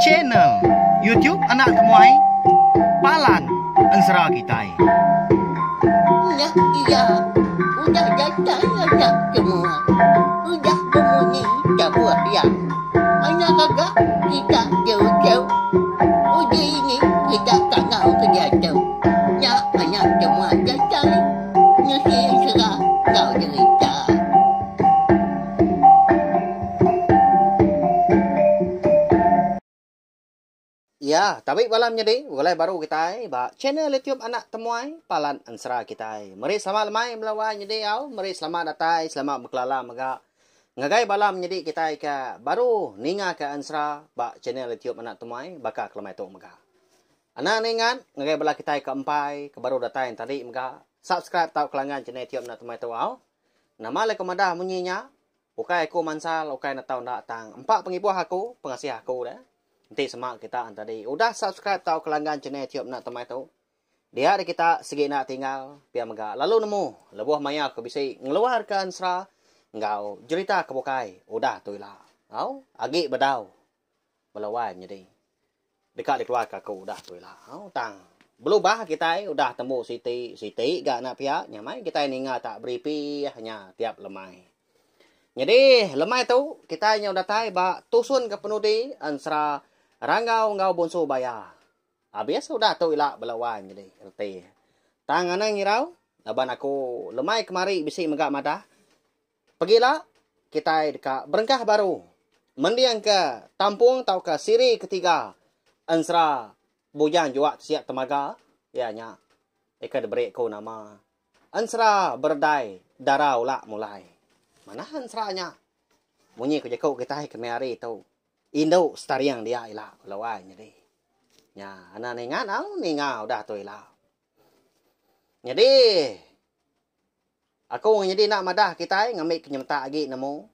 Channel YouTube Anak Temuai Palan Ensera Kitai. Nya iya udah datai anak semua. Udah bemunyi tabuh iya. Anak gaga kita jauh-jauh. Uji ini kita kangau ke diatu. Nya anak semua datai nusi ensera enggau jerita. Ya, tabi bala menyadi begulai baru kitai ba channel YouTube Anak Temuai Palan Ensera kitai. Meri selamat lemai bala wai nyadi au, meri selamat datai, selamat bekelala mega ngagai bala menyadi kitai ke baru ninga ke ensera ba channel YouTube Anak Temuai baka ke lemai tu mega. Anang enda ingat ngagai bala kitai ke empai ke baru datai entadi mega subscribe tauka langgan channel YouTube Anak Temuai tu au. Nama alai ku madah munyi nya? Ukai aku mansal, ukai netau enda tang empa pengibuh aku, pengasih aku deh. Enti sema kita entadi udah subscribe tauka langgan channel YouTube enda temai tu, dia deh kita sigi enda tinggal pia mega lalu nemu lebuh maya aku bisi ngeluarka ensera enggau jerita ke bukai udah tu ila. Au, agi bedau bala wai nyadi. Deka dikeluarka aku udah tu ila. Au tang belubah kitai udah tembu siti siti ga enda pia nya mai kitai ninga tak beripi nya tiap lemai. Nyadi lemai tu kitai nyau datai ba tusun ke penudi ensera Ranggau enggau Bunsu Baya. Abis udah tu ila bala wai nyadi reti. Tang anang irau laban aku lemai kemari bisi mega madah Pagila, kitai deka berengkah baru mendingka tampung tauka siri ketiga ensera Bujang Juak Tesiak Temaga, iya nya deka diberi ku nama Ensera Beredai Dara Ulak Mulai. Manah ensera nya. Munyi ku jaku kitai kemih hari tu, indu setaring dia ila ku Lawai nyadi. Nya, anak ninga au ninga udah tu ila. Nyadi Aku nyadi enda madah kitai ngambi ke nyemetak agi nemu.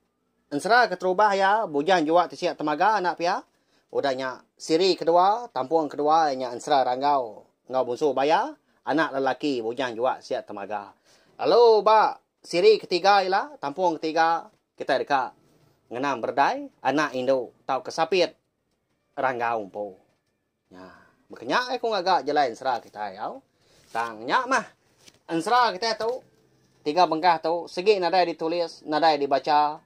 Ensera keterubah iya Bujang Juak Tisik Temaga enda pia. Udah nya siri kedua, tampung kedua iya nya Ensera Ranggau enggau Bunsu Baya, anak lelaki Bujang Juak Tisik Temaga. Lalu ba siri ketiga ila, tampung ketiga, kitai deka ngenang Berdai, anak indu tauka sapit Ranggau empu. Nya, baka nya ai ku ngaga jalai ensera kitai au. Tang nya mah ensera kitai tu tiga bengkah tu sigi nadai ditulis, nadai dibacha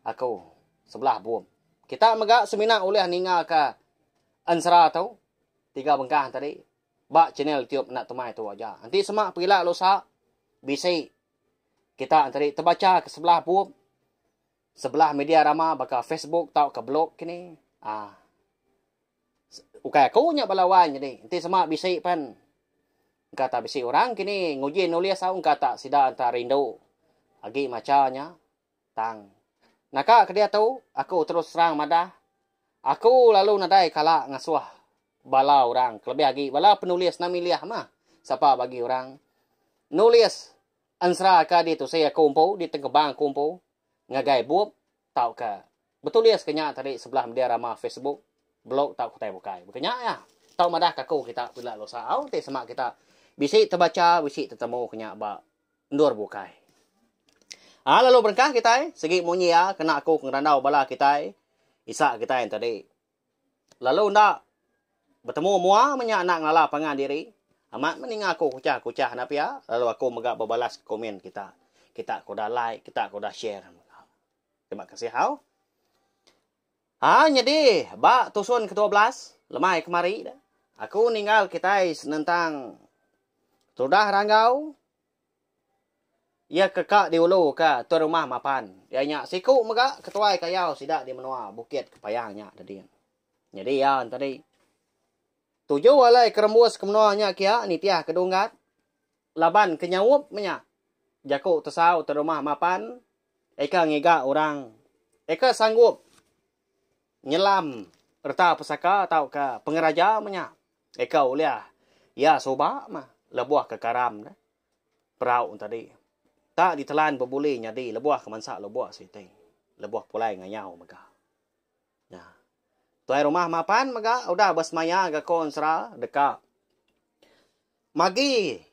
aku sebelah bup. Kita mega semina ulih ninga ka ensera tu tiga bengkah tadi ba channel YouTube enda temai tu aja. Enti sema pegila lusa bisi kita tadi tebacha ke sebelah bup sebelah media rama baka Facebook tauka blog kini aaa. Ukai aku nya bala wai nyadi. Enti sema bisi pen engka tak bisi orang kini nguji nulis au engka tak sida enta rindu agi macha nya. Tang naka ke diatu aku terus terang madah aku lalu nadai kala ngasuh bala orang kelebih agi bala penulis enda milih mah sapa bagi orang nulis ensera ka ditusi aku empu ditengkebang aku empu ngagai bup tauka Betulis ke nya tadi sebelah media rama Facebook, blog tauka utai bukai. Baka nya iya. Tau madah ke aku kita pila lusa au ti sema kita bisi tebacha bisi tetemu ke nya ba endur bukai. Aa lalu berengkah kitai sigi munyi iya kena aku ke ngerandau bala kitai isa kitai tadi. Lalu enda betemu mua meh nya enda ngelala pangan diri. Amat meh ninga aku kuchah-kuchah enda pia lalu aku mega bebalas ke komen kita. Kita ke udah like, kita ke udah share mega. Terima kasih au. Ha nyadi ba tusun ke 12 lemai kemari dah. Aku ninggal kitai senentang tudah ranggau iya ke ka diulu ke tuan rumah mapan. Iya nya siku mega ketuai kayau sida di menua Bukit Kepayang nya tadi. Nyadi iya tadi tuju alai ke rembus ke menua nya kia nitih ke dunggat laban ke nyaup menya jaku tesau tuan rumah mapan Eka ngiga orang eka sanggup nyelam reta pesaka tauka pengeraja menya. Eka ulih iya suba mah lebuh ke karam ne perau tadi. Tak ditelan bebuli nyadi lebuh ke mansa lubok siti lebuh pulai ngayau mega. Nya. Tuai rumah mapan mega udah besemaya ga ko ensera deka magi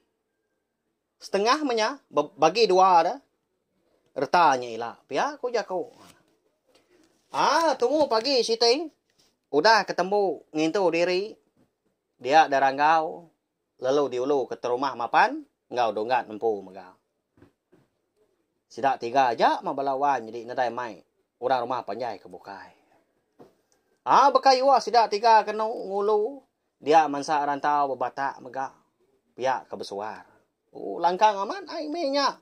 Setengah menya bagi dua da reta nya ila. Pia ku jaku. Ah tumu pagi siti. Udah ke tembu ngintu diri dia da Ranggau lalu diulu ke terumah mapan enggau Dunggat empu mega. Sida tiga aja mah bala wan nyadi nadai mai orang rumah panjai ke bukai. Aa bekayuh sida tiga kenu ngulu dia mansa rantau bebatak mega pia ke besuar. Ooh langkang amat ai mih nya.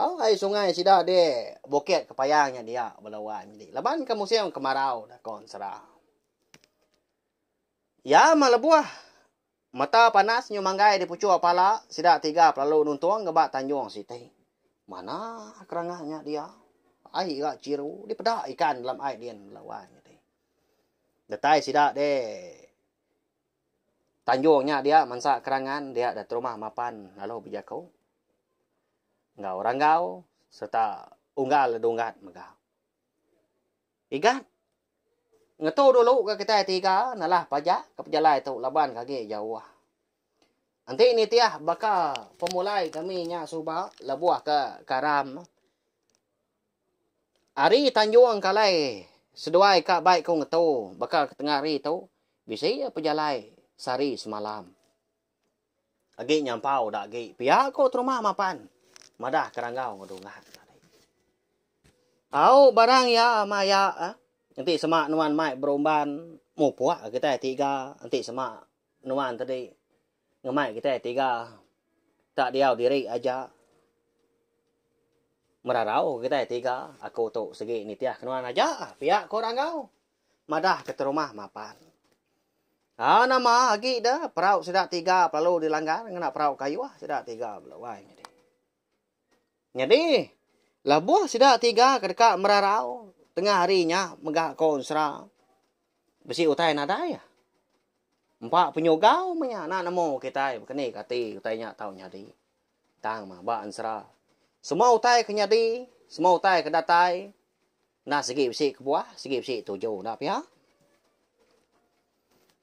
Au ai sungai sida di Bukit Kepayang nya dia bala wan nyadi laban ke musim kemarau da ko ensera. Iya mah lebuh mata panas nyu manggai di puchuk pala sida tiga pelalu nuntung ga ba tanjung siti. Manah kerangah nya dia. Ai ga chiru dipeda ikan dalam ai din bala wan nyadi. Datai sida di Tanjung nya dia mansa kerangan dia da terumah mapan lalu bejaku enggau Ranggau sereta Unggal Dunggat mega. Igat ngetu dulu ga kitai tiga nalah pajak ke pejalai tu laban ke agi jauh. Enti nitih baka pemulai kami nya suba lebuh ke karam Ari Tanjung Kalai seduai ka bai ku ngetu baka ke tengah hari tu bisi iya pejalai sehari semalam. Agi nyampau da agi pia ko terumah mapan madah ke Ranggau enggau Dungan tadi. Au barang iya maya enti sema nuan mai berumban mupuk kitai tiga enti sema nuan tadi ngemai kitai tiga tak diau diri aja. Merarau kitai tiga aku tu sigi nitih ke nuan aja pia ko Ranggau madah ke terumah mapan. Aa nama agi da perau sida tiga pelalu dilanggar ngena perau kayuh sida tiga bela wai nyadi. Nyadi lebuh sida tiga ke deka merarau tengah hari nya mega ko ensera bisi utai nadai. Empa penyugau meh nya enda nemu kitai bekeni ke ati utai nya tau nyadi. Tang mah ba ensera. Semua utai ke nyadi, semua utai ke datai enda sigi bisi kebuah, sigi bisi tuju enda pia.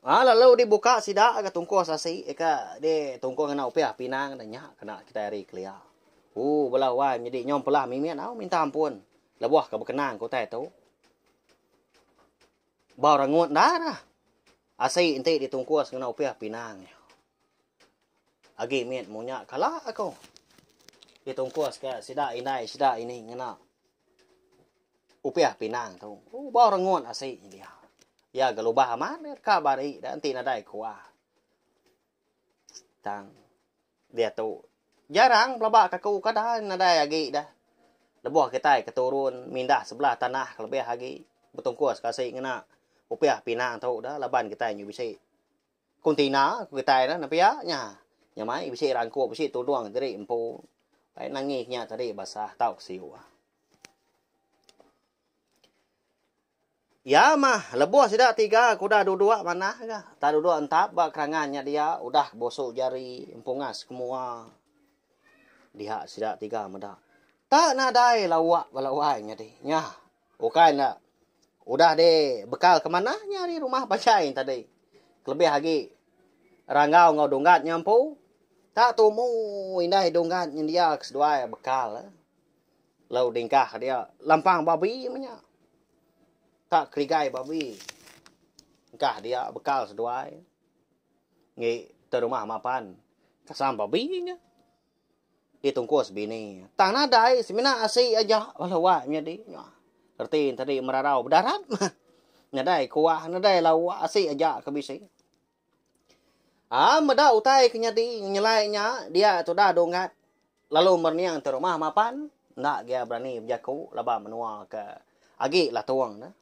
Ha lalu dibuka sida ga tungkus asi ka di tungkus ngena upih pinang da nya kena kitai ari kelia. Ooh bala wai menyedi nyau empelah mimit au minta ampun lebuh ke bekenang ke utai tu. Ba rangut enda dah. Asi enti ditungkus ngena upih pinang nya. Agi mit munya kala aku. Ditungkus ke sida indai sida ini ngena upih pinang tu. Oh bau rengut asi dia. Iya ga lubah amat ka bari da enti nadai kuah. Tang diatu jarang pelaba ke aku kada nadai agi dah. Lebuh kitai ke turun mindah sebelah tanah kelebih agi betungkus ke asi ngena upih pinang tu dah laban kitai nyu bisi Kuntina ku kitai ne pia nya. Nya mai bisi rangkup bisi tudung diri empu. Pai nangi nya tadi basah tau ke siuh. Iya mah lebuh sida tiga ke udah duduk manah ga. Tak duduk entap ba kerangan nya dia udah bosu jari empungas ke mua. Diha sida tiga meda. Tak nadai lawa bala wai nyadi. Nya Ukai enda. Udah di bekal ke manah nya ari rumah panjai tadi. Kelebih agi Ranggau enggau Dunggat nya empu. Tak tumu indai Dunggat nyendia ke seduai bekal. Lalu dingkah dia lampang babi meh nya. Tak kerigai babi engkah dia bekal seduai. Ngi te rumah mapan kasam babi nya. Ditungkus bini. Tang nadai semina asi aja bala wak menyadi. Reti enti tadi merarau bedarat mah. Nadai kuah nadai lauk asi aja ke bisi. Aa meda utai ke nyadi nyelai nya dia tudah dunggat lalu merening ti rumah mapan enda gia berani bejaku laban menua ke agi latung ne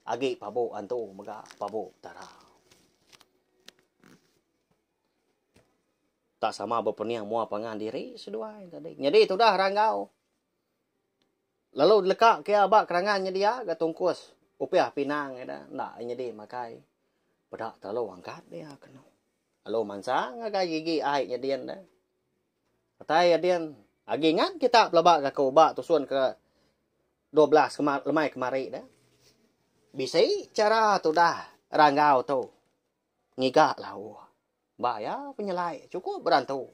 agi pabu antu mega pabu petara. Tak sama bepening mua pangan diri seduai tadi. Nyadi tudah Ranggau. Lalu dileka ke iya ba kerangan nyedia ga tungkus upih pinang ida enda nyedi makai. Peda terlalu angkat dia kenu. Lalu mansang ngagai gigi ai nyedin dah. Atai adin agi ngan kita pelaba ga aku ba tusun ke 12 lemai kemari dah. Bisi chara tudah Ranggau tu ngiga lauk. Ba iya penyelai chukup berantu.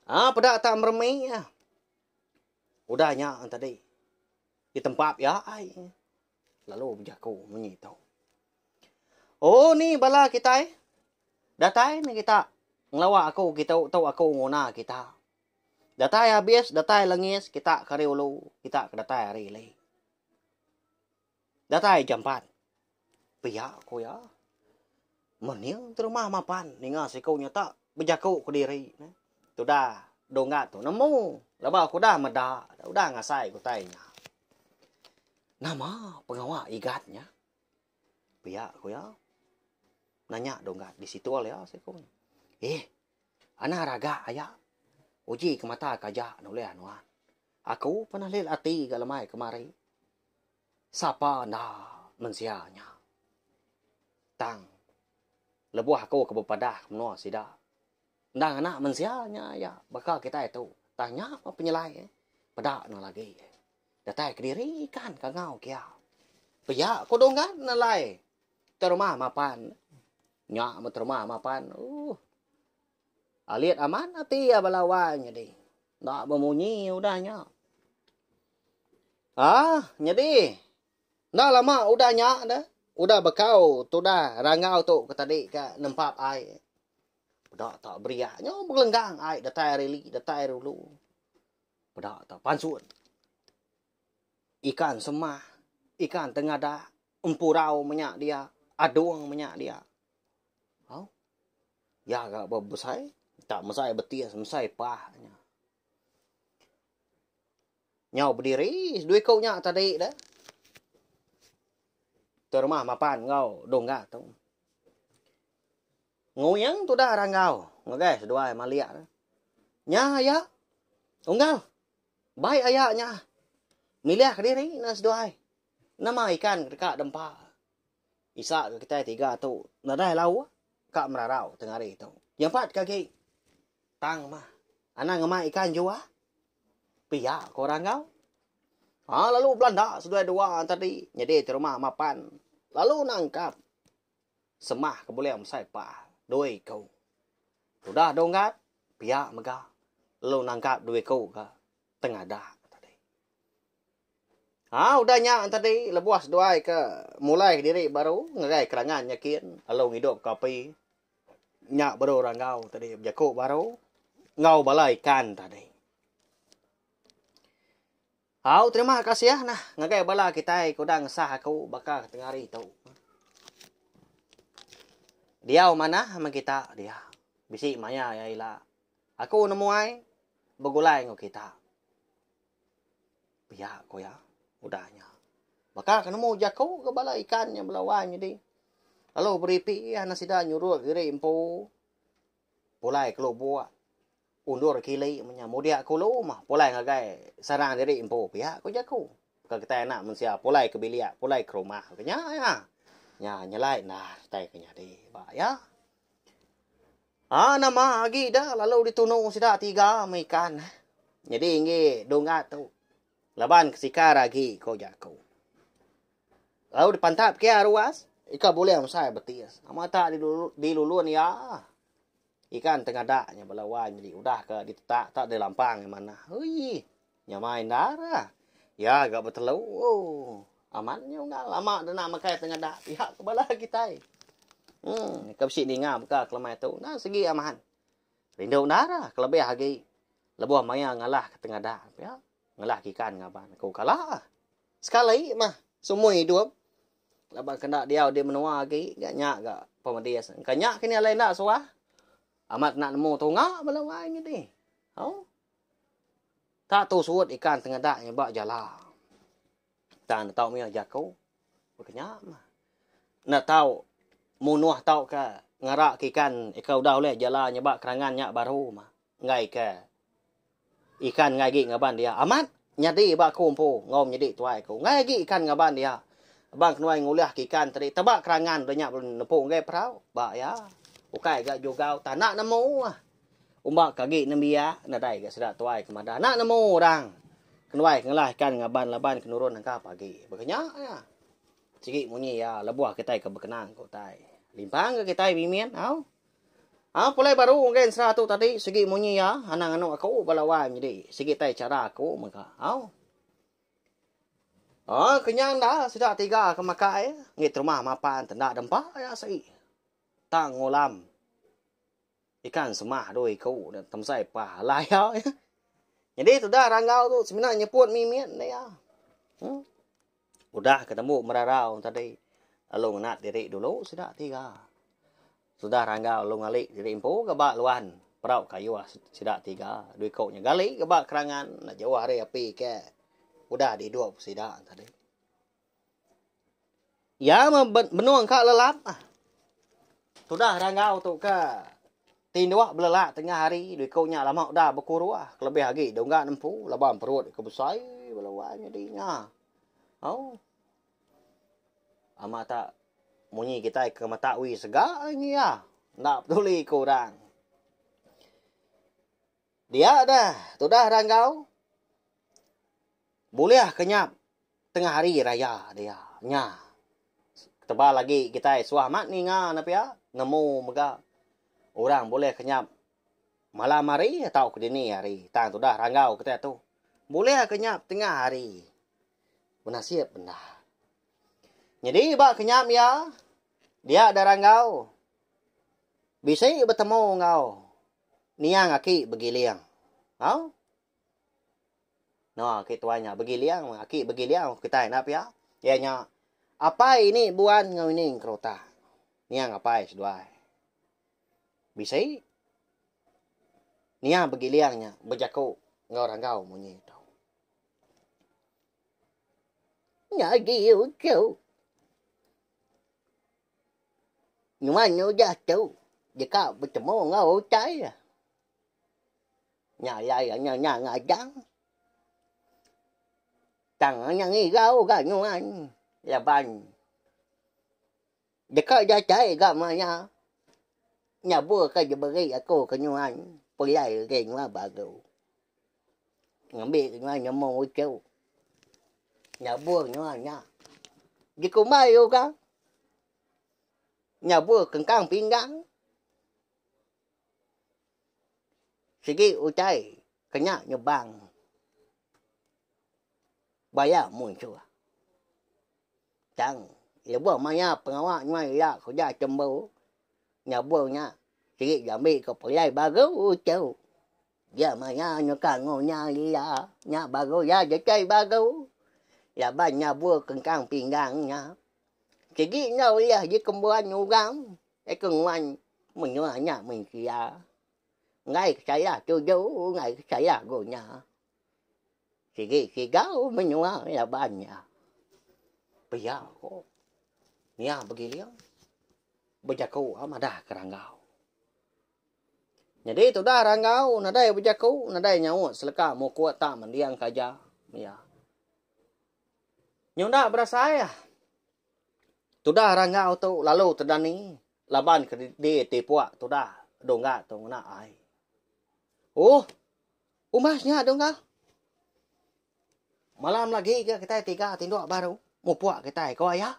Ha peda tak meremi iya. Udah nya tadi ditempap iya ai lalu bejaku munyi tu. Oh ni bala kitai. Datai meh kita ngelawa aku kitu tu aku nguna kita. Datai abis datai lengis kita ke ari ulu kita ke datai ari ili. Datai jampat. Pia ku iya. Mening terumah mapan ninga siku nya tak bejaku kediri. Tudah donggat tu nemu laban aku udah meda udah ngasai ke utai nya. Nama pengawa igat nya? Pia ku iya. Nanya donggat di situl iya siku nya. Eh anang raga aya uji ke mata ke aja nulih nuan. Aku pernah lil ati ga lemai kemari. Sapa enda mensia nya. Tang lebuh aku ke bepadah ke menua sida endang anak mensia nya iya baka kitai tu tang nya meh penyelai peda ne lagi. Datai kediri ikan kangau kia. Pia ku dunggan nelai terma mapan. Nya meh terma mapan uhh. Alit amat ati iya bala wai nyadi. Enda bemunyi udah nya. Aaa nyadi enda lama udah nya deh udah bekau tudah rangau tu ke tadi ke nempap ai. Peda tak beriak nyau begelenggang ai datai ari ili datai ari ulu. Peda tak pansut ikan semah, ikan tengadak, empurau menya dia, adung menya dia. Au. Ya ga besai, tak mesai betis, mesai pah nya. Nyau bediri dua iku nya tadi deh. Terumah mapan enggau dongga tu. Nguyang tudah ranggau ngagai seduai malik tu. Nya aya. Unggal. Bai aya nya. Milih kediri ne seduai. Nama ikan deka dempa. Isa ke kitai tiga tu nadai lauk ka merarau tengah hari tu. Nyampat ke agi. Tang mah. Anang ngema ikan jua. Pia ko ranggau. Ha lalu belanda seduai dua tadi nyadi ti rumah mapan lalu nangkap. Semah ke bulih mesai pah dua iku. Tudah donggat pia mega lalu nangkap dua iku ke tengadak tadi. Ha udah nya tadi lebuh seduai ke mulai kediri baru ngagai kerangan nya kin lalu ngidup ke api nya baru ranggau tadi bejaku baru enggau bala ikan tadi. Au terima kasih nah ngagai bala kitai ke udah ngesah aku baka ke tengah hari tu. Diau manah meh kita dia. Bisi maya iya ila. Aku nemu ai begulai enggau kita. Pia ku iya udah nya. Baka ke nemu jaku ke bala ikan nya bala wai nyadi. Lalu beripi iya sida nyurut diri empu pulai ke lubok. Undur kili meh nya mudik ke ulu mah pulai ngagai sarang diri empu pia ku jaku. Baka kitai anak mensia pulai ke bilik pulai ke rumah ke nya iya. Nya nyelai endar utai ke nyadi ba iya. Aa nama agi da lalu ditunu sida tiga meh ikan. Nyadi enggi dunggat tu laban ke sikar agi ku jaku. Lalu dipantap kia ruas ika bulih mesai betis. Nama tak dilulun iya. Ikan tengadak nya bala wai nyadi udah ke ditetak tak dilampang nya manah. Uii nyamai endar ah. Iya ga betelu ooh amat nya unggal lama deh nak makai tengadak pia ke bala kitai. Uhh ke bisi ninga baka kelemai tu nah sigi amat. Rindu endar ah kelebih agi lebuh maya ngalah ke tengadak pia ngalah ke ikan ngaban aku kala ah. Sekali mah semua idup laban kena diau di menua agi ga nya ga pemedis. Engka nya kini alai enda suah amat enda nemu tunga bala wai nyadi. Au. Tak tusut ikan tengedak nya ba jala. Tang ne tau mih jaku baka nya mah. Enda tau munuh tauka ngara ke ikan ika udah ulih jala nya ba kerangan nya baru mah enggai ke Ikan enggai agi ngaban dia. Amat nyadi ba aku empu enggau menyedi tuai aku. Enggai agi ikan ngaban dia. Bang kenuai ngulih ke ikan tadi teba kerangan udah nya lalu nepu enggai perau. Ba iya. Ukai ga jugau tah enda nemu ah. Umba ke agi nembiak nadai ga sida tuai ke madah enda nemu orang kenuai ke ngelah ikan ngaban laban ke nurun nangkap agi. Baka nya iya. Sigi munyi iya lebuh kitai ke bekenang ke utai. Limpang ga kitai mimit au. Au pulai baru ngagai ensera tu tadi sigi munyi iya anang anu aku bala wai nyadi sigi tai chara aku mega au. Oh, kenyang enda sida tiga ke makai ngi terumah mapan tenda dempa iya sei. Tang ngulam ikan semah dua iku ne temesai pah alai iya. Nyadi tudah ranggau tu semina nyeput mimit ne iya. Hmm. Udah ke tembu merarau tadi lalu ngenat diri dulu sida tiga. Sudah ranggau lalu ngali diri empu ke ba luan perau kayuh sida tiga dua iku nya gali ke ba kerangan enda jauh ari api ke udah diidup sida tadi. Iya meh benung ka lelap ah. Tudah ranggau tu ke tinduk belelak tengah hari dua iku nya lama udah bekuruh kelebih agi dungga nempu laban perut ke besai bala wai nyadi nya. Au. Amat tak munyi kitai ke mata wi sega ngi iya. Enda peduli ke orang. Dia dah tudah ranggau bulih kenyap tengah hari raya dia. Nya. Tebal agi kitai suah amat ninga ne pia nemu mega orang bulih kenyap malam hari tauka dini hari. Tang tudah ranggau kitai tu bulih kenyap tengah hari. Benasib bendar. Nyadi ba kenyap iya, dia da ranggau bisi betemu enggau niang aki begiling. Au. No aki tuai nya begiling, aki begiling kitai enda pia. Iya nya apai ini buan enggau ini keruta. Niang apai seduai. Bisi niang begiling nya bejaku enggau ranggau munyi tu. Nyadi uchu. Nuan udah tu deka betemu enggau utai. Nya alai nya nya ngadang. Tang nya ngirau ga nuan laban deka datai ga maya nyabur ka diberi aku ke nuan pulai ngagai nuan baru. Ngambi ke nuan nemu uchu. Nyabur nuan nya. Dikumbai orang nyabur kengkang pinggang. Sigi utai ke nya nyebang baya munsuh. Tang lebuh maya pengawa nuan ila kereja tembu nyabur nya sigi diambi ke pulai baru uchu. Dia maya nyuka ngunya ila nya baru iya jetai baru laban nyabur kengkang pinggang nya. Sigi enda ulih dikembuan orang ke nguan menua nya mensia. Enggai ke salah tuju enggai ke salah guna. Sigi sigau menua laban nya. Pia ko nya begiling bejaku madah ke ranggau. Nyadi tudah ranggau nadai bejaku nadai nyaut seleka mukut tak mending ke aja iya. Nyunda berasai ah. Tudah ranggau tu lalu tedani laban ke di tipuk tudah dungga tu ngena ai. Oh. Umbas nya dungga. Malam lagi ga kitai tiga tinduk baru mupuk kitai ko aya.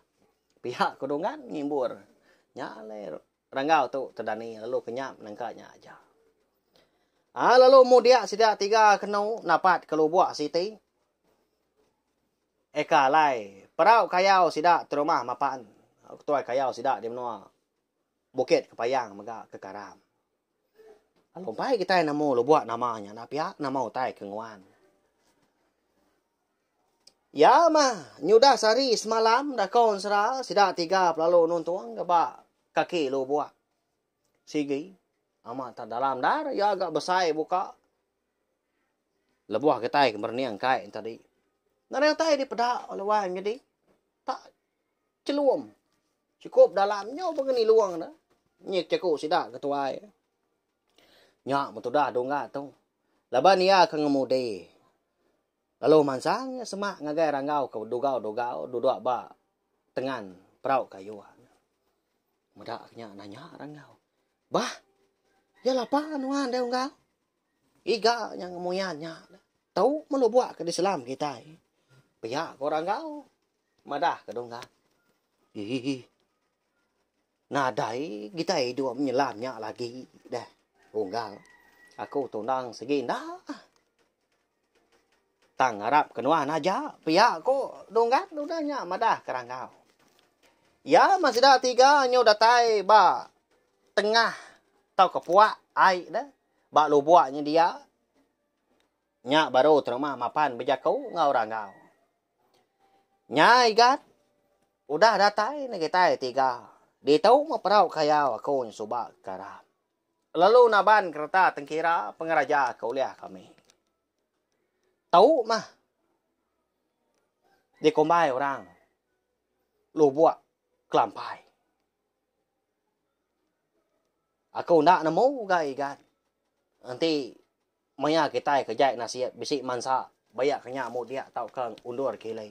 Pia ko dunggan ngimbur. Nya alai Ranggau tu tedani lalu kenyap nengka nya aja. A lalu mudik sida tiga kenu napat ke lubuk siti. Eka alai perau kayau sida terumah mapan ketuai kayau sida di menua Bukit Kepayang mega ke Karam. Lalu empai kitai nemu lubuk nama nya enda pia nama utai ke nguan. Iya mah nyudah sehari semalam dako ensera sida tiga pelalu nuntung ke ba kaki lubuk. Sigi amat tak dalam ndar iya ga besai buka lebuh kitai ke merening kai tadi. Nadai utai dipeda lalu nyadi tak chelum chukup dalam nyau bengenilung ne nyik jaku sida ke tuai. Nya metudah dungga tu laban iya ke ngemudi. Lalu mansang iya semak ngagai ranggau ke dugau-dugau duduk ba tengan perau kayu. Meda ke nya nanya ranggau. Bah, iya lapa nuan deh unggal? Iga nya ngemuyan nya. Tu melubuk ke diselam kitai. Pia ko ranggau madah ke dunggal. Ih. Nadai kitai idup nyelam nya lagi deh unggal. Aku tundang sigi enda. Tang ngarap ke nuan aja pia ko Dunggat udah nya madah ke Ranggau. Iya meh sida tiga nyu datai ba tengah tauka puak ai deh ba lubok nyedia. Nya baru terumah mapan bejaku enggau Ranggau. Nya Igat udah datai ne kitai tiga ditu meh perau kayau aku nya suba ke karam. Lalu naban kereta tengkira pengeraja ke ulih kami. Tu mah dikumbai orang lubok kelampai. Aku enda nemu ga Igat enti maya kitai ke jai nasit bisi mansa bayak ke nya mudik tauka undur kili.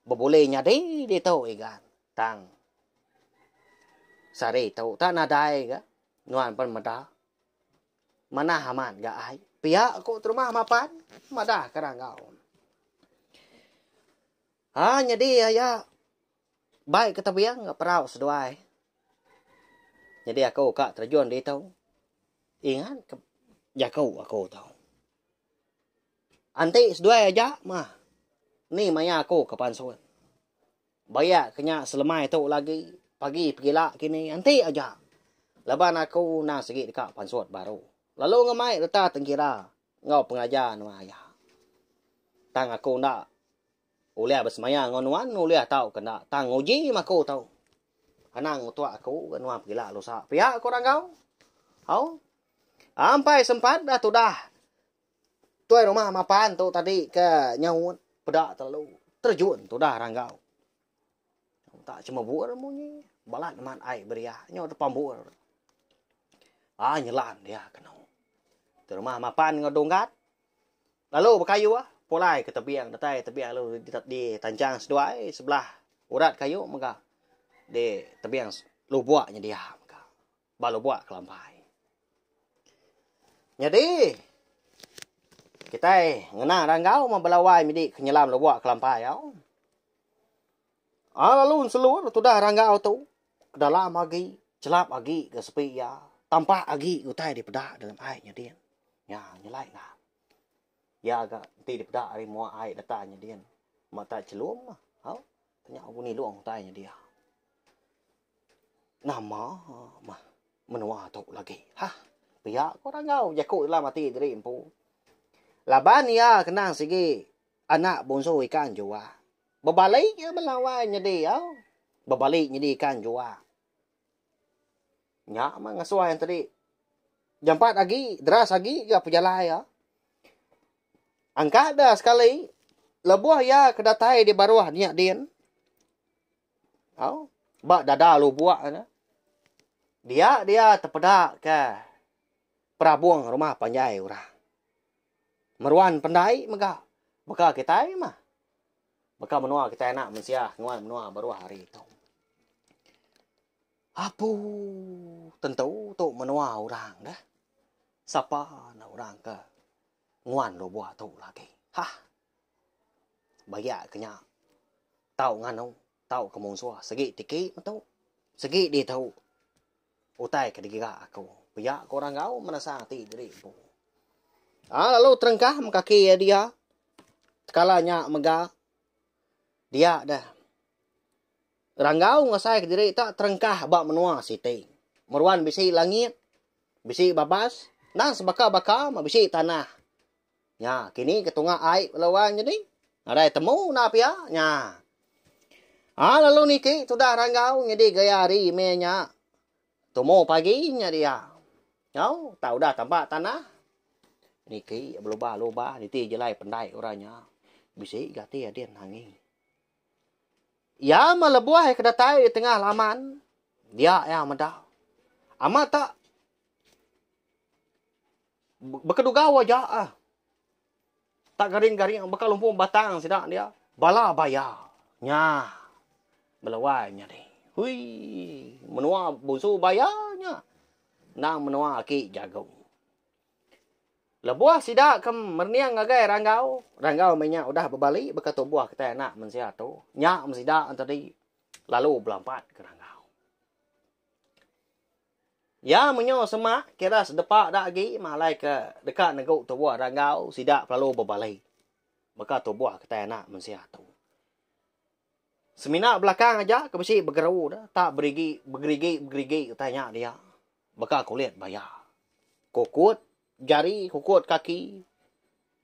Bebuli nyadi ditu Igat tang sehari tu tak nadai ga nuan pen meda. Manah amat ga ai. Pia ku terumah mapan madah ke Ranggau. Ha nyadi aya bai ke tebing ga perau seduai. Nyadi aku ka terjun ditu. Ingat ke jaku aku tu. Anti seduai aja mah ni maya aku ke pansut. Bayak ke nya selemai tu lagi pagi pegila kini enti aja laban aku endang sigi deka pansut baru lalu ngemai reta tengkira enggau pengajar nuan aya. Tang aku enda ulih besemaya enggau nuan ulih tauka enda tang nguji meh aku tu. Anang ngutuk aku ga nuan pegila lusa pia ku Ranggau. Au. Ampai sempat dah tudah Tuai rumah mapan tu tadi ke nyaut peda terlalu terjun tudah Ranggau. Tak cemebur munyi balat amat ai beriah nyu tepambur. Ah nyelan dia kenu. Tuai rumah mapan enggau Dunggat lalu bekayu pulai ke tebing datai tebing lalu ditanchang seduai sebelah urat kayu mega di tebing lubok nyedia mega. Ba lubok kelampai. Nyadi, kitai ngena ranggau meh belawai midi ke nyelam lubok kelampai au. A lalu enselur tudah ranggau tu ke dalam agi, chelap agi ga sepi iya, tampak agi utai dipeda dalam ai nyadin. Nya nyelai ngah. Iya ga enti dipeda ari mua ai datai nyadin mata chelum mah au. Nya aku nilung utai nyedia. Nama mah menua tu lagi. Hah. Pia ko Ranggau jaku dalam ati diri empu. Laban iya kenang sigi anak bungsu ikan jua. Bebali iya belawai nyedi au. Bebali nyedi ikan jua. Nya mah ngasuh iya tadi jampat agi deras agi ga pejalai iya. Angkat da sekali lebuh iya ke datai di baruh nya din. Au ba dada lubok ne. Dia dia tepeda ke perabung rumah panjai orang. Meruan pendai mega baka kitai mah. Baka menua kitai anak mensia nguan menua baruh hari tu. Apu tentu tu menua orang deh. Sapa enda orang ke nguan lubok tu lagi. Hah. Bayak ke nya tau nganu tau ke munsuh sigi tiki metu sigi ditu utai ke digiga aku. Pia ko orang enggau menesang ati diri empu. Ha lalu terengkah meh kaki iya dia. Tekala nya mega dia deh Ranggau ngasai kediri tak terengkah ba menua siti. Meruan bisi langit, bisi babas, endang sebaka-baka meh bisi tanah. Nya, kini ke tunga ai bala wang nyadi. Nadai temu enda pia nya. Ha lalu niki tudah Ranggau nyadi gaya hari meh nya. Tumu pagi nya dia. Nyau tak udah tampak tanah. Niki belubah-lubah niti jelai pendai orang nya. Bisi ga ati adin angi. Iya meh lebuh iya ke datai di tengah laman dia iya meda. Amat tak bekedugau aja ah. Tak garing-garing baka lumpung batang sida dia. Bala baya. Nya. Belawai nyadi. Hui. Menua bunsu baya nya. Endang menua aki jagu. Lebuh sida ke merening ngagai Ranggau, Ranggau meh nya udah bebali baka tubuh kitai anak mensia tu. Nya meh sida tadi lalu belampat ke Ranggau. Iya menyu semak kira sedepa da agi meh alai ke deka negu tubuh Ranggau sida kelalu bebali. Baka tubuh kitai anak mensia tu. Semina belakang aja ke bisi begeru da tak berigi begerigi begerigi utai nya dia. Baka kulit baya. Kukut jari kukut kaki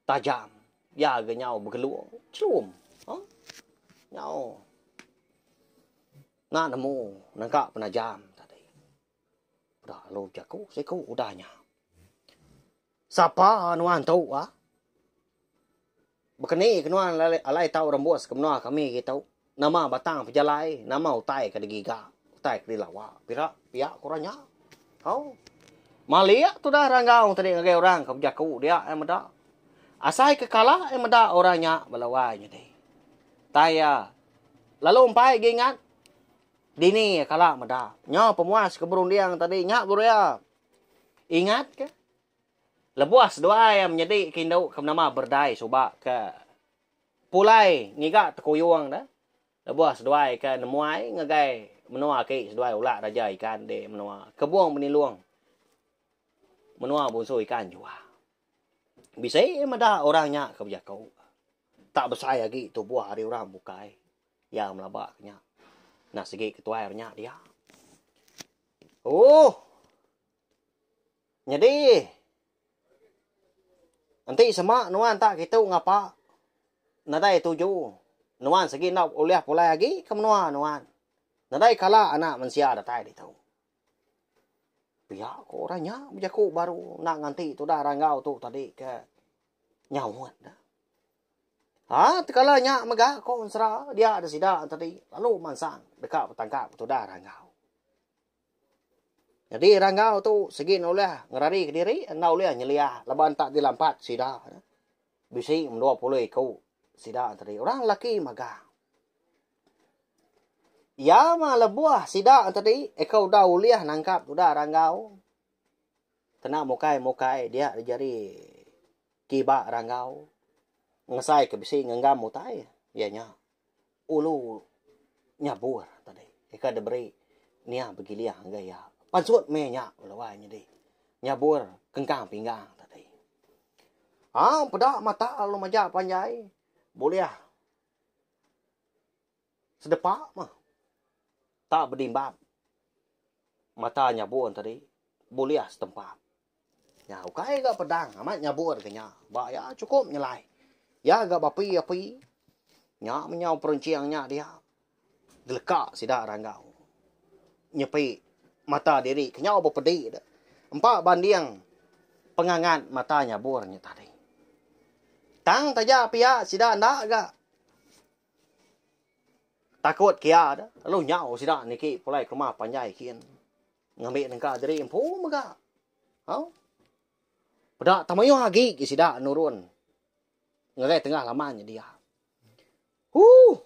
tajam iya ga nyau begelung chelum. Huh? Nyau enda nemu nangka penajam tadi. Peda lalu jaku siku udah nya. Sapa nuan tu ah? Baka ni ke nuan alai tau rembus ke menua kami kitu? Nama batang pejalai, nama utai ke digiga, utai ke dilawa pira pia ku orang nya. Au. Malik tudah Ranggau tadi ngagai orang ke bejaku dia iya meda. Asai ke kala iya meda orang nya bala wai nyadi. Tai iya lalu empai agi ingat dini iya kala meda. Nya pemuas ke berunding tadi nya baru iya. Ingat ke? Lebuh seduai iya menyedi ke indu ke benama Berdai suba ke pulai ngiga tekuyung ne, lebuh seduai ke nemuai ngagai menua aki seduai ulak raja ikan di menua Kebung Benilung menua Bunsu Ikan Juah. Bisi meda orang nya ke bejaku tak besai agi tubuh ari orang bukai iya melaba ke nya. Enda sigi ketuai orang nya dia. Ooh. Nyadi enti sema nuan tak kitu ngapa nadai tuju nuan sigi enda ulih pulai agi ke menua nuan. Nadai kala anak mensia datai ditu. Pia ko orang nya bejaku baru enda nganti tudah Ranggau tu tadi ke nyaut ne. Ha tekala nya mega ko ensera dia da sida tadi lalu mansang deka betangkap tudah Ranggau. Nyadi Ranggau tu sigi ne ulih ngerari kediri enda ulih nyeliah laban tak dilampat sida. Bisi mendua puluh iku sida tadi orang lelaki magang. Iya mah lebuh sida tadi eka udah ulih nangkap tudah Ranggau kena mukai-mukai dia jari kiba Ranggau ngesai ke bisi ngenggam utai iya nya. Ulu nyabur tadi ika diberi nia begiling ngagai iya. Pansut meh nya bala wai nyadi nyabur kengkang pinggang tadi. Aa peda mata lalu majak panjai bulih sedepa mah tak bedimbap mata nyabur tadi bulih setempap. Nya ukai ga pedang amat nyabur ke nya. Ba iya chukup nyelai. Iya ga beapi-api. Nya menyau perenching nya dia. Geleka sida Ranggau. Nyepi mata diri ke nyau bepedi de. Empa banding pengangat mata nyabur nya tadi. Tang taja pia sida enda ga takut kia de. Lalu nyau sida niki pulai ke rumah panjai kin. Ngambi nengka diri empu mega. Au. Peda tak mayuh agi ke sida nurun ngagai tengah laman nya dia. Huh.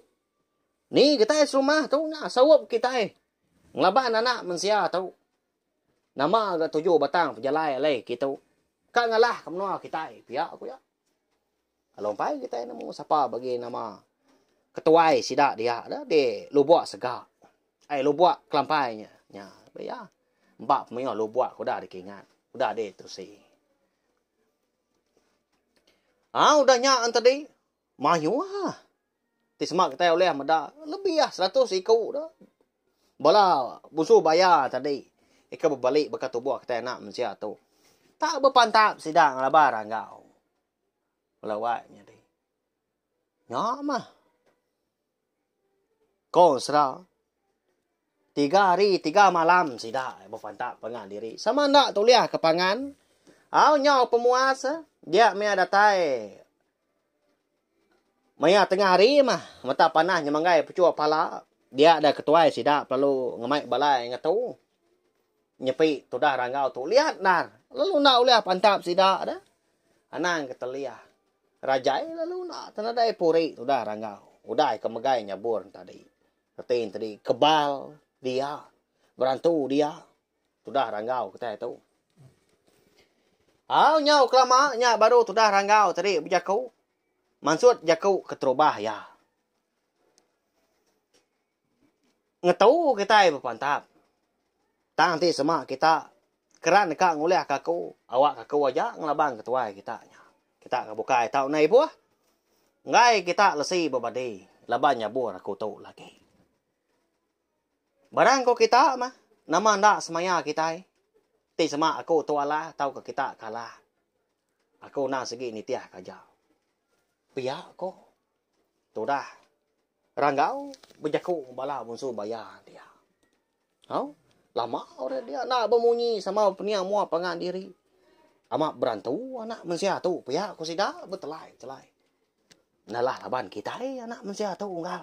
Ni kitai serumah tu nya saup kitai ngelaban anak mensia tu. Nama ga tuju batang pejalai alai kitu. Ka ngalah ka menua kitai pia ku iya. Lalu empai kitai nemu sapa bagi nama ketuai sida dia da di Lubok Sega. Ai Lubok Kelampai nya. Nya iya. Empa pemayuh lubok ke udah dikingat, udah ditusi. Ha udah nya entadi mayuh ti sema kitai ulih meda lebih 100 iku da bala busu baya tadi ika bebali baka tubuh kitai anak mensia tu. Tak bepantap sida ngelaban Ranggau. Bala wai nyadi. Nya mah. Ko sera. Tiga hari tiga malam sida bepantap pangan diri. Sama enda tulih ke pangan. Au nyau pemuas dia meh datai. Maya tengah hari mah mata panah nyemanggai pechuk pala dia da ketuai sida pelalu ngemai balai ngetu. Nyepi tudah Ranggau tu liat endar lalu enda ulih pantap sida deh. Anang ke teliah. Rajai lalu enda tenadai puri tudah Ranggau. Udah ke megai nyabur tadi. Reti tadi kebal dia berantu dia tudah Ranggau kitai tu. Au nyau kelama nya baru tudah Ranggau tadi bejaku. Mansut jaku keterubah iya. Ngetu kitai bepantap. Tang enti sema kita keran deka ngulihka aku, awakka aku aja ngelaban ketuai kita nya. Kita ke bukai tau enda ibuh. Enggai kita lesi bebadi laban nyabur aku tu lagi. Barang ko kita mah, nama enda semaya kitai ti sema aku tu alah tauka kita kalah. Aku endang sigi nitih ka aja. Pia ko tudah Ranggau bejaku bala munsu baya dia. Au, lama orang dia enda bemunyi sama penia mua pangan diri. Amat berantu anak mensia tu pia ku sida betelai-telai. Nalah laban kitai anak mensia tu unggal.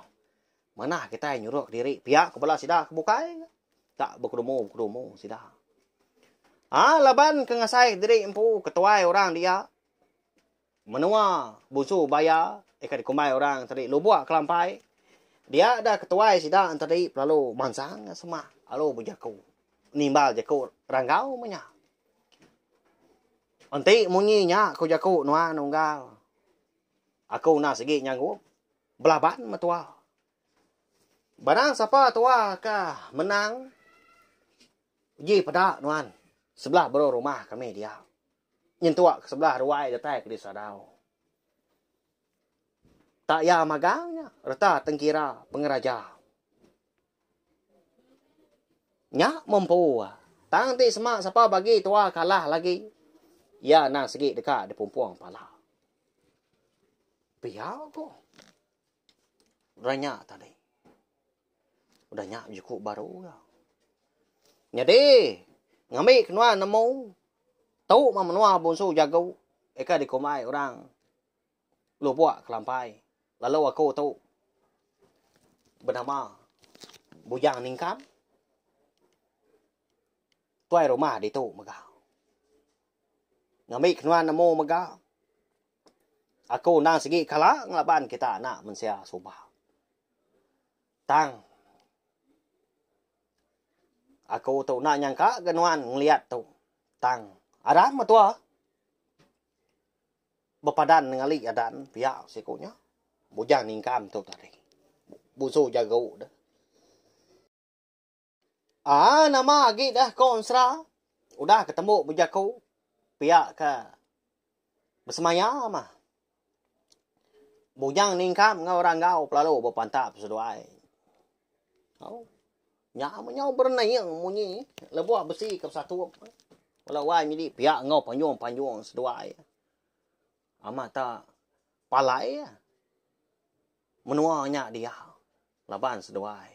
Manah kitai nyuruk diri pia ku bala sida ke bukai. Tak bekedumu-bekedumu sida. Ah laban ke ngasai diri empu ketuai orang dia Menua Bunsu Baya ika dikumbai orang tadi Lubok Kelampai dia da ketuai sida tadi pelalu mansang semak lalu bejaku nimbal jaku Ranggau meh nya. Enti munyi nya ku jaku nuan unggal aku enda sigi nyanggup belaban metua. Barang sapa tua ka menang uji peda nuan sebelah baruh rumah kami dia. Nyentuk ke sebelah ruai datai ke di sadau. Tak iya magang nya reta tengkira pengeraja. Nya mempu. Tang ti sema sapa bagi tua kalah lagi iya endang sigi deka dipumpung pala. Pia ko. Udah nya tadi. Udah nya bejaku baru ga. Nyadi ngambi ke nuan nemu tu mah menua Bunsu Jagu ika dikumbai orang Lubok Kelampai lalu aku tu benama Bujang Ningkam tuai rumah ditu mega. Ngambi ke nuan nemu mega aku endang sigi kala ngelaban kita anak mensia suba. Tang aku tu enda nyangka ga nuan ngeliat tu. Tang aram metua bepadan ngali adan pia siku nya. Bujang ningkam tu tadi. Busu jagu deh. Aa nama agi deh ko Ensera udah ke tembu bejaku pia ke besemaya mah. Bujang ningkam enggau Ranggau pelalu bepantap seduai. Au. Nya menyau berening munyi lebuh besi ke besatup. Bala wai nyadi pia enggau panjung-panjung seduai. Amat ta palai menua nya dia laban seduai.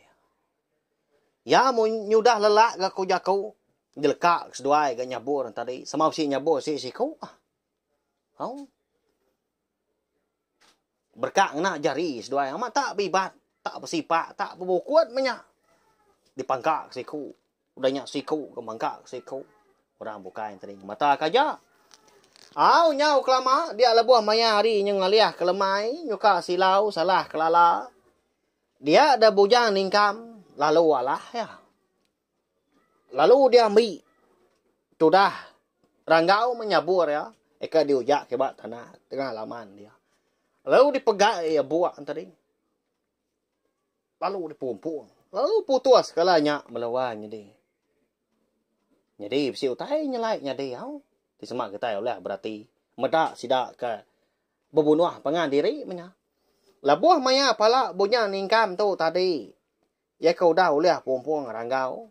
Iya mun nyudah lelak ga ku jaku jeleka seduai ga nyabur tadi sama bisi nyabur si siku. Au. Berka ngena jari seduai amat tak bibat, tak besipak, tak bebukut meh nya. Dipangka ke siku. Udah nya siku ke mangka ke siku. Orang bukai tadi ngemata ke aja. Au nyau kelama dia lebuh maya hari nyu ngalih ke lemai nyuka silau salah kelala. Dia da bujang ningkam lalu alah iya. Lalu dia ambi tudah Ranggau menyabur iya eka diujak ke ba tanah tengah laman dia. Lalu dipegai iya buak tadi. Lalu dipumpung. Lalu putus kala nya melawa nyadi. Nyadi bisi utai nyelai nyadi au. Ti sema kitai ulih berati meda sida ke bebunuh pangan diri menya. Lebuh maya pala Bunyang Ningkam tu tadi Iya ke udah ulih pumpung Ranggau.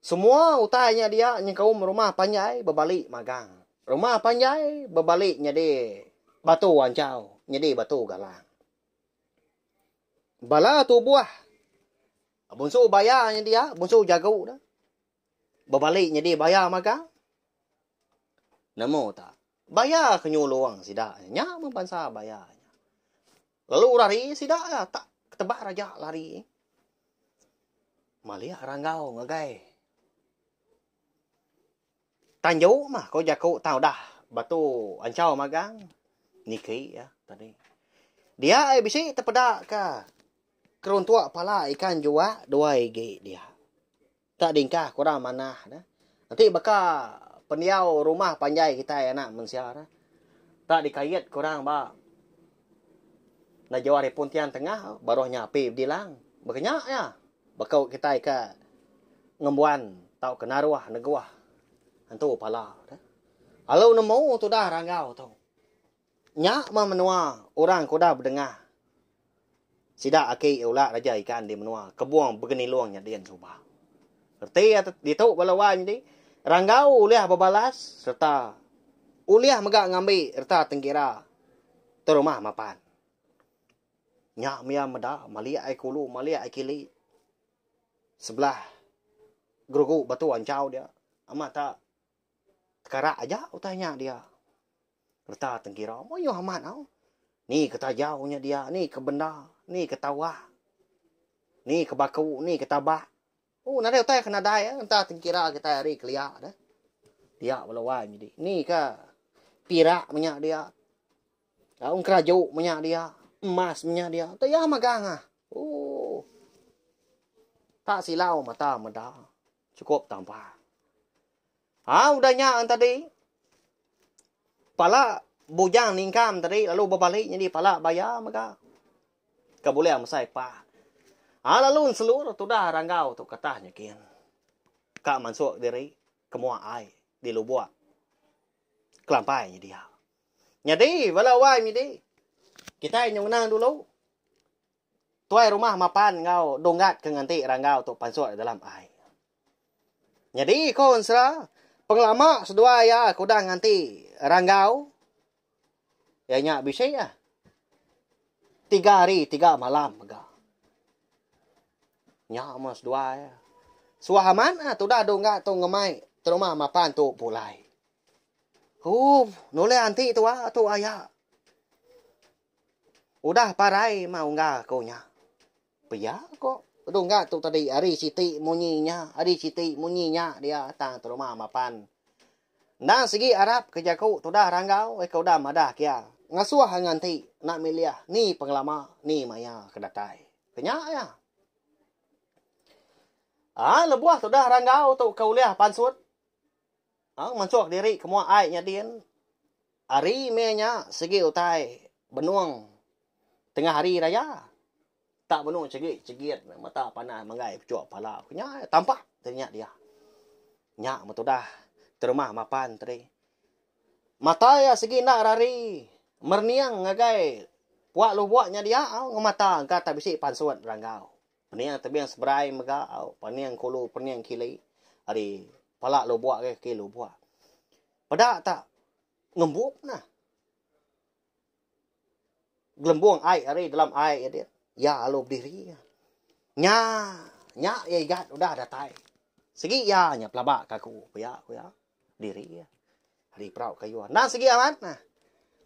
Semua utai nya dia nyengkaum rumah panjai bebali magang. Rumah panjai bebali nyadi batu anchau, nyadi batu galang. Bala tubuh bunsu baya nya dia, bunsu jagu dah. Bebali nyadi baya magang. Nemu tak? Baya ke nyulung sida nya. Nya meh bansa baya nya. Lalu rari sida iya tak ketebak raja lari. Malik Ranggau ngagai Tanju mah ko jaku tang udah batu anchau magang niki iya tadi. Dia ai bisi tepeda ka keruntuk pala ikan juak dua igi dia. Tak dingkah kurang manah ne. Enti baka pendiau rumah panjai kitai anak mensia ne. Tak dikait kurang ba enda jauh ari Pontian Tengah baruh nya api bedilang. Baka nya iya baka kitai ke ngembuan tauka naruh neguh entu pala ne. Lalu nemu tudah Ranggau tu. Nya meh menua orang ke udah bedengah sida aki ula raja ikan di menua Kebong Begenilong nya din suba. Reti iya ditu bala wai nyadi Ranggau ulih bebalas sereta ulih mega ngambi reta tengkira terumah mapan. Nya mia meda malik ai kulu malik ai kili sebelah gerugu batu anchau dia amat tak tekarak aja utai nya dia. Reta tengkira mayuh amat au. Ni ke tajau nya dia, ni ke benda, ni ke tawak, ni ke baku, ni ke tabak. Oh nadai utai ke nadai reta tengkira kitai ari kelia deh. Dia bala wai nyadi. Ni ke pirak menya dia. Au engkeraju menya dia, emas menya dia. Tak iya magang ah. Oh. Tak silau mata meda. Chukup tampa. Ha udah nya tadi. Pala bujang ningkam tadi lalu bebali nyadi pala baya mega. Ke bulih mesai pah. Ha lalu enselur tudah ranggau tu katah nyekin. Ka mansuk diri ke mua ai di lubuk kelampai nya dia. Nyadi bala wai nyadi kitai nyau ngenang dulu. Tuai rumah mapan enggau dunggat ke nganti ranggau tu pansut dalam ai. Nyadi ko ensera, pengelama seduai iya ke udah nganti ranggau iya nya bisi ah tiga hari tiga malam mega. Nya meh seduai iya. Suah amat ah tudah dunggat tu ngemai terumah mapan tu pulai. Huh nulih anti tua tu aya. Udah parai mah unggal ku nya. Pia ko dungga tu tadi hari siti munyi nya, hari siti munyi nya dia tang terumah mapan. Endang sigi arap ke jaku tudah ranggau ke udah madah kia ngasuh nganti enda milih ni pengelama ni maya ke datai. Ke nya iya. Aa lebuh tudah ranggau tu ke ulih pansut Ang mansuk diri ke mua ai nya din. Ari meh nya sigi utai benung tengah hari raya. Tak benung chegit chegit mata panas menggai pechuk pala ku nya tampak ti nya dia. Nya meh tudah terumah mapan tadi. Mata iya sigi enda rari merening ngagai puak lubok nya dia ngemata engka tak bisi pansut ranggau. Pening tebing seberai mega au pening kulu pening kili ari pala lubok ke kaki lubok. Peda tak ngembup nah. Gelembung ai ari dalam ai iya dia. Iya lalu bediri. Nya nya iya igat udah datai. Sigi iya nya pelaba ka aku pia ku iya. Diri iya. Ari perau kayu. Endang sigi amat nah.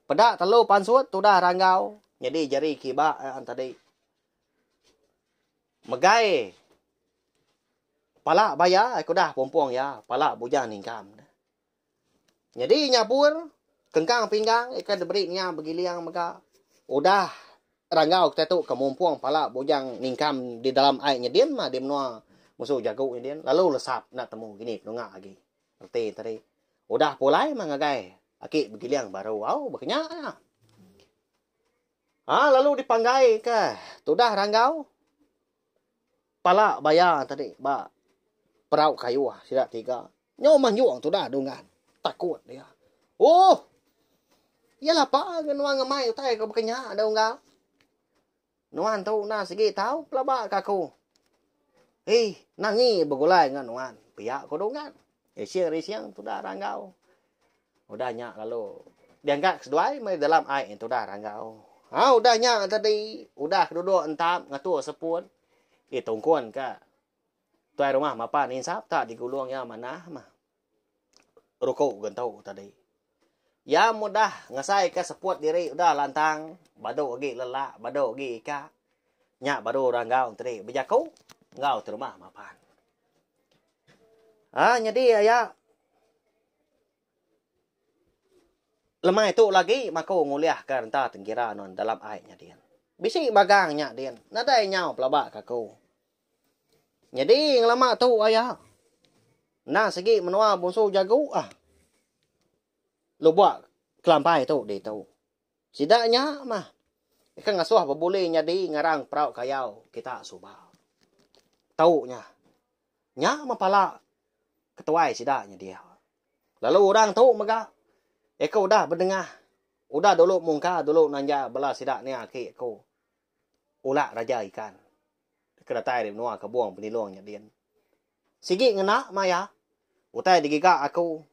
Peda telu pansut tudah ranggau nyadi jari kiba tadi. Megai pala baya ke udah pumpung iya pala bujang ningkam. Nyadi nyabur kengkang pinggang ke diberi nya begiling mega udah ranggau kitai tu ke mumpung pala bujang ningkam di dalam ai nyedin mah di menua musu jagu nyedin lalu lesap enda temu gini penunga agi. Reti tadi udah pulai mah ngagai aki begiling baru au baka nya. Ha lalu dipanggai ke tudah ranggau pala baya tadi ba perau kayuh sida tiga. Nyau manjung tudah dunggan takut dia. Oh! Iya lapa ke nuan ngemai utai ke baka nya da unggal. Nuan tu enda sigi tau pelaba ka aku. Hei, nangi begulai enggau nuan pia ko dunggan. Rising-rising tudah ranggau. Udah nya lalu diangkat seduai meh dalam ai tudah ranggau. Ha udah nya tadi udah keduduk entap ngatur seput ditungkun ka tuai rumah mapan insap tak digulung iya manah mah ruku gentu tadi. Iya mudah ngasai ka seput diri udah lantang badu agi lelak badu agi ika nya baru ranggau tadi bejaku enggau tuai rumah mapan. Ha nyadi aya. Lemai tu lagi maku ngulihka renta tengkira nuan dalam ai nya din. Bisi magang nya din, nadai nyau pelaba ka aku. Nyadi ngelama tu aya, endang sigi menua Bungsu Jagu ah. Lubok Kelampai tu ditu. Sida nya mah ke ngasuh bebuli nyadi ngarang perau kayau kita suba. Tu nya. Nya meh pala ketuai sida nyedia. Lalu orang tu mega eka udah bedengah. Udah dulu mungka dulu nanja bala sida nia aki aku. Ulak raja ikan. Ke datai ari menua Kabong Penilong nya din. Sigi ngena maya utai digiga aku,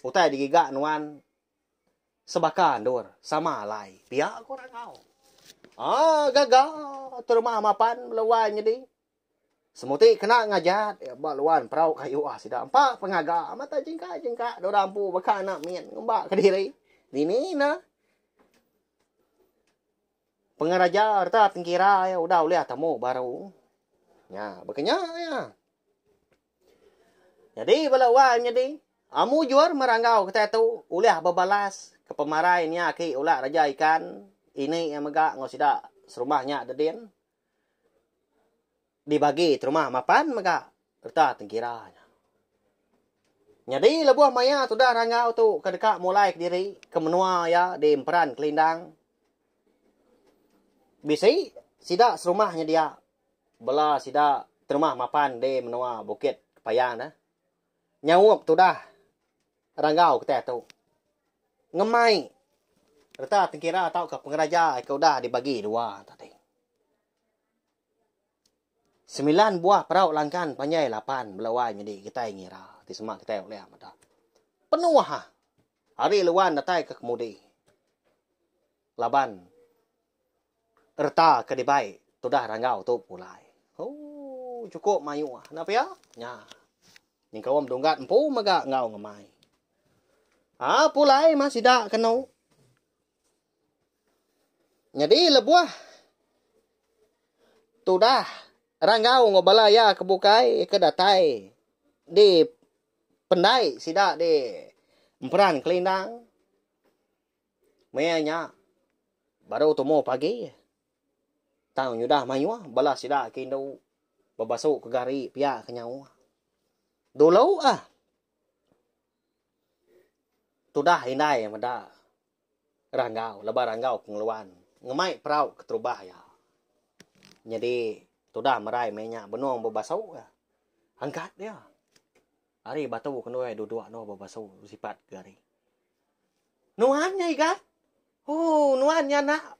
utai digiga nuan sebaka endur sama alai pia ku Rangau. Aa gaga terumah mapan bala wai nyadi. Semuti kena ngajat ba luan perau kayu ah sida empa pengaga mata jingka jingka dora empu baka anak mit ngumba kediri. Dini ne. Pengeraja reta tengkira iya udah ulih temu baru. Nya, baka nya iya. Nyadi bala wai nyadi, mujur meranggau kitai tu ulih bebalas ke pemarai nya aki ulak raja ikan ini iya mega enggau sida serumah nya dedin. Dibagi terumah mapan mega reta tengkira nya. Nyadi lebuh maya tudah ranggau tu ke deka mulai kediri ke menua iya di Emperan Kelindang, Bisi sida serumah nyedia bela sida terumah mapan di menua Bukit Kepayang ne. Nyaup tudah ranggau kitai tu. Ngemai reta tengkira tauka pengeraja ke udah dibagi dua tadi. Semilan buah perau langkan panjai lapan bela wai nyadi kitai ngira ti sema kitai ulih meda. Penuh ah ari luan datai ke kemudi. Laban reta ke dibai tudah ranggau tu pulai. Ooh chukup mayuh enda pia? Nya. Nyengkaum dunggat empu mega enggau ngemai. Haa pulai mah sida kenu. Nyadi lebuh tudah ranggau enggau bala iya ke bukai ke datai di pendai sida di Emperan Kelindang. Maya nya baru tumu pagi tang nyudah mayuh bala sida ke indu bebasu ke gari pia ke nyauh. Dulu ah tudah indai meda ranggau laban ranggau ke ngeluan ngemai perau keterubah iya. Nyadi tudah merai maya nya benung bebasu iya. Angkat iya. Ari batu ke endui duduk endur bebasu besipat ke gari. Nuan nya igat. Ooh nuan nya anak.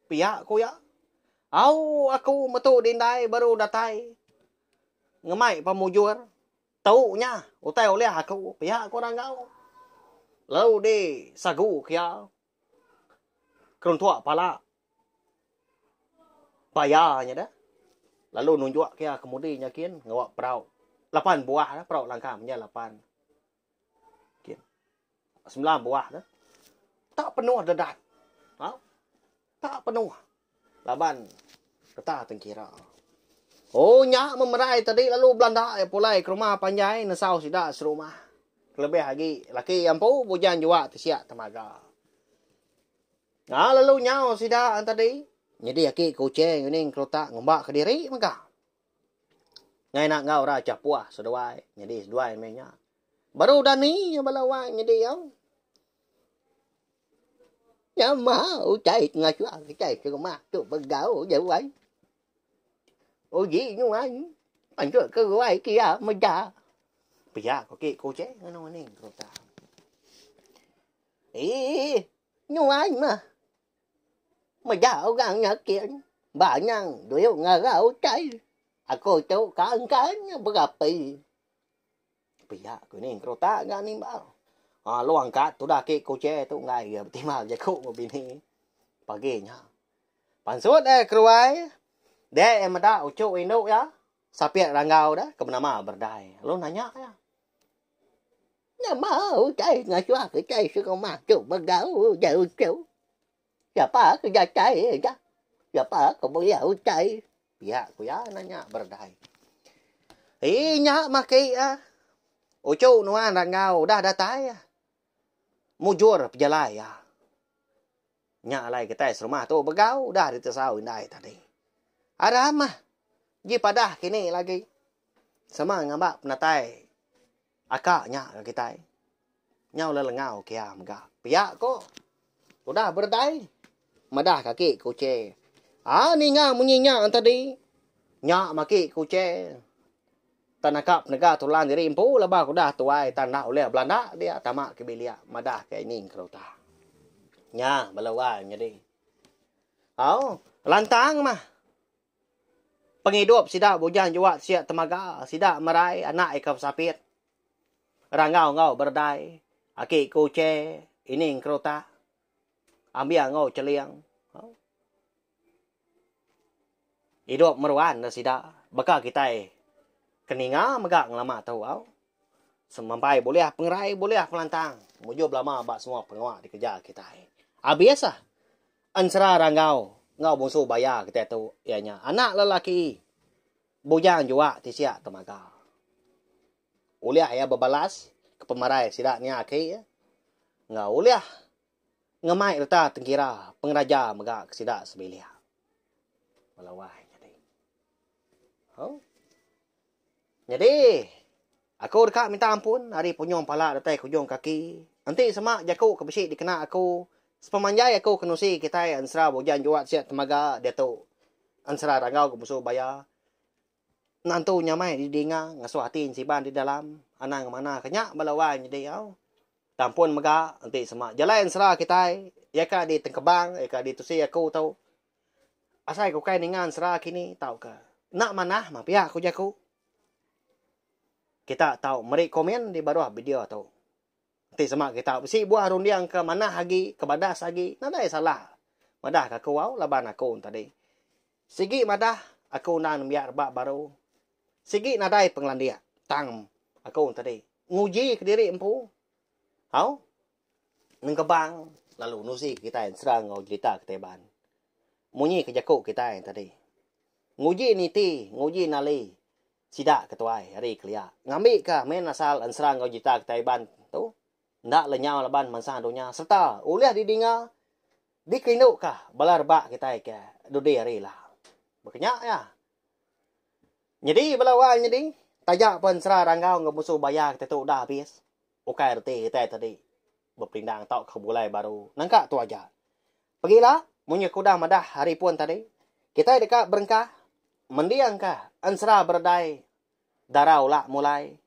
Pia ku iya. Au aku metu dindai baru datai ngemai pemujur. Tu nya utai ulih aku pia ku Ranggau. Lalu di sagu ke iya keruntuk pala Baya nya dah. Lalu nunjuk ke iya kemudi nya kin ngawa perau. Lapan buah dah perau langkang nya lapan. Kin. Sembilan buah dah. Tak penuh dedat. Ha? Tak penuh. Laban reta tengkira. Oh nya memerai tadi lalu belanda iya pulai ke rumah panjai nesau sida serumah. Kelebih agi laki iya empu bujang juak ti siak temaga. Nya lalu nyau sida tadi. Nyadi aki kuching uning kerutak ngumba kediri mega. Ngai enda enggau ra chapuh seduai nyadi seduai meh nya. Baru dani bala wang nyadi au. Nama utai ke ngasuh kitai serumah tu begau je wai. Uji nyuai pansut ke ruai kia meda. Pia ku aki kuching nganu uning kerutak. Eii nyuai mah. Meda orang nyakin ba anang dulu ngara utai. Aku tu ka engka nya berapi. Pia ku ni keruta ga nimbal. Ha lu angkat tudah aki kuche tu enggai iya betimbal jaku enggau bini pagi nya. Pansut eh keruai dek iya meda uchu indu iya sapit ranggau deh ke benama Berdai. Lalu nanya iya. Nama utai ngasuh kitai serumah tu begau udah uchu. Sapa ke datai aja. Sapa ke bulih utai. Pia ku iya nanya Berdai. Ii nya maki ah. Uchu nuan Ranggau udah datai ah. Mujur pejalai iya. Nya alai kitai serumah tu begau udah ditesau indai tadi. Aram ah. Ji padah kini lagi. Sama ngamba penatai Aka nya ga kitai. Nyau lelengau kia mega. Pia ko. Udah beredai. Madah kaki kuche. Aa ninga munyi nya tadi. Nya maki kuche. Tan naka penega tulang diri empu laban udah tuai tan enda ulih belanda dia tama ke bilik madah ke ining keruta. Nya bala wai nyadi. Au, lantang mah. Pengidup sida bujang juak sia temaga, sida merai anak ika besapit. Ranggau enggau beredai, aki ku che, ini engkerutak. Ambia enggau cheling. Au. Idup meruan da sida baka kitai ke ninga mega ngelama tu au. Semampai bulih pengerai bulih pengelantang mujur belama ba semua pengawa dikereja kitai. Abis ah. Ensera Ranggau enggau Bungsu Baya kitai tu iya nya anak lelaki Bujang Juak ti sia temaga. Ulih iya bebalas ke pemarai sida nya aki iya enggau ulih ngemai reta tengkira pengeraja mega ke sida sebilik. Bala wai nyadi. Au. Nyadi, aku deka minta ampun ari punyung pala datai ke ujung kaki. Enti sema jaku ke bisi dikena aku sepemanjai aku ke nusi kitai ensera Bujang Juat Siak Temaga diatu ensera Ranggau ke Busu Baya nentu nyamai didinga ngasuh ati ensiban di dalam anang ngemana ke nya bala wai nyadi au. Tampun mega enti sema jalai ensera kitai iya ka ditengkebang iya ka ditusi aku tu Asai ke ukai ninga ensera kini tauka enda manah mah pia ku jaku. Kita tau meri komen di baruh video tu. Enti sema kita bisi buah runding ke manah agi ke badas agi nadai salah madah ka aku au laban aku tadi. Sigi madah aku endang nembiak rebak baru. Sigi nadai pengelandik tang aku tadi nguji kediri empu au. Nengkebang lalu nusi kitai ensera enggau jerita kitai Iban. Munyi ke jaku kitai tadi. Nguji niti, nguji nali sida ke tuai ari kelia. Ngambika main asal ensera enggau jerita kitai Iban tu enda lenyau laban mansang dunya sereta ulih didinga dikerinduka bala rebak kitai ke dudi hari ila. Baka nya iya. Nyadi bala wang nyadi taja pun ensera Ranggau enggau Musu Baya kitai tu udah abis. Ukai reti kitai tadi beperindang tauka begulai baru nangka tu aja. Pegila, munyi aku udah madah hari pun tadi, kitai deka berengkah mendingka ensera beredai dara ulak mulai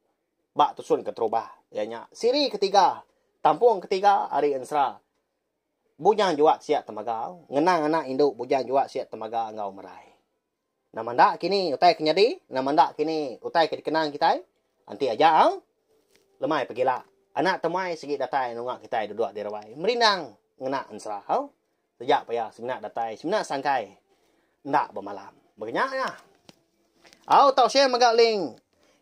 ba tusun keterubah iya nya siri ketiga tampung ketiga ari ensera Bujang Juak Siak Temaga ngenang anak indu Bujang Juak Siak Temaga enggau Merai. Nama enda kini utai ke nyadi, nama enda kini utai ke dikenang kitai, enti aja au. Lemai pegila, anak temuai sigi datai nunga kitai duduk di ruai merindang ngena ensera au. Taja pia semina datai semina sangkai enda bemalam. Baka nya nya. Au tau share mega link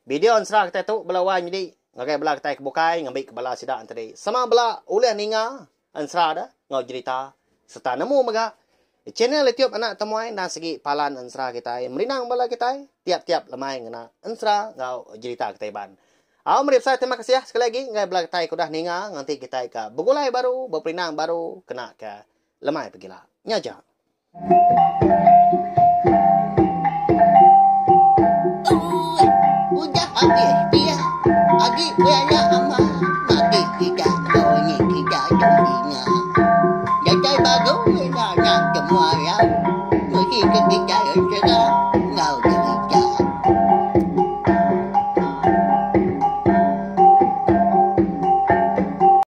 video ensera kitai tu bala wai nyadi ngagai bala kitai ke bukai ngambi ke bala sida enti sama bala ulih ninga Ensera da enggau jerita sereta nemu mega channel youtube anak temuai endang sigi palan ensera kitai merindang bala kitai tiap-tiap lemai ngena ensera enggau jerita kitai Iban. Au meri besai terima kasih sekali agi ngagai bala kitai ke udah ninga nganti kitai ka begulai baru beperindang baru kena ke lemai pegila. Nya aja. Udah abis pia agi beranak ama agi sida enggau ini sida tu dinga. Datai baru ila nya semua rau mesti ke kitai ensera enggau jerita.